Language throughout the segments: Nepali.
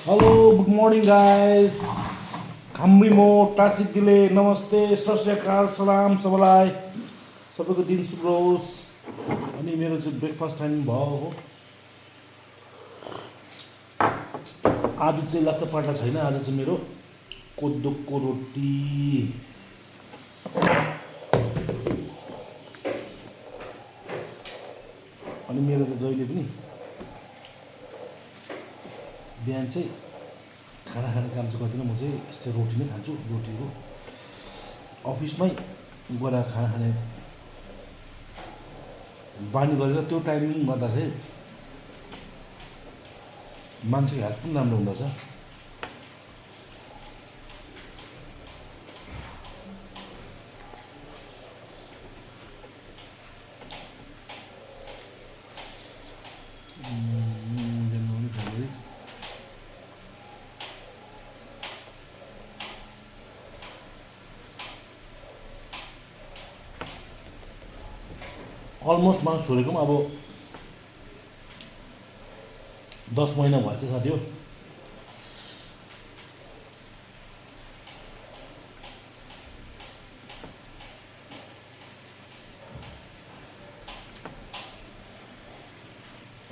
हेलो गुड मर्निङ गाइस खाम्री म टासिक दिले नमस्ते सत श्री अकाल सलाम सबैलाई सबैको दिन शुभ रहोस् अनि मेरो चाहिँ ब्रेकफास्ट टाइम भयो हो आज चाहिँ लच्चा पराठा छैन आज चाहिँ मेरो कोदोको रोटी अनि मेरो चाहिँ जहिले पनि बिहान चाहिँ खाना खाने काम चाहिँ गर्दिनँ म चाहिँ यस्तै रोटी नै खान्छु रोटीहरू अफिसमै गएर खाना खाने बानी गरेर त्यो टाइमिङ गर्दा चाहिँ मान्छेको हेल्थ पनि राम्रो हुँदो रहेछ अलमोस्ट मासु छोडेको पनि अब 10 महिना भएछ साथी हो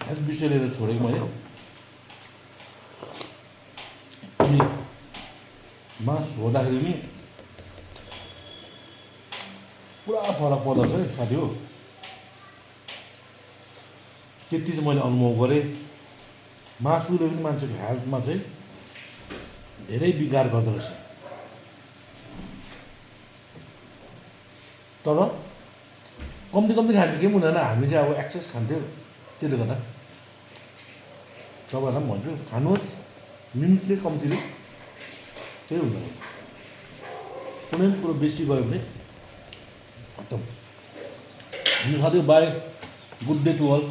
हेल्थ विषय लिएर छोडेको मैले अनि मासु छोड्दाखेरि पनि पुरा फरक पर्दो रहेछ है साथी हो त्यति चाहिँ मैले अनुभव गरेँ मासुले पनि मान्छेको हेल्थमा चाहिँ धेरै बिगार गर्दो रहेछ तर कम्ती खान्थ्यो केही पनि हुँदैन हामी चाहिँ अब एक्सेस खान्थ्यो त्यसले गर्दा तपाईँहरूलाई पनि भन्छु खानुहोस् लिमिटले कम्तीले केही हुँदैन कुनै पनि कुरो बेसी गयो भने एकदम साथी bye good day to all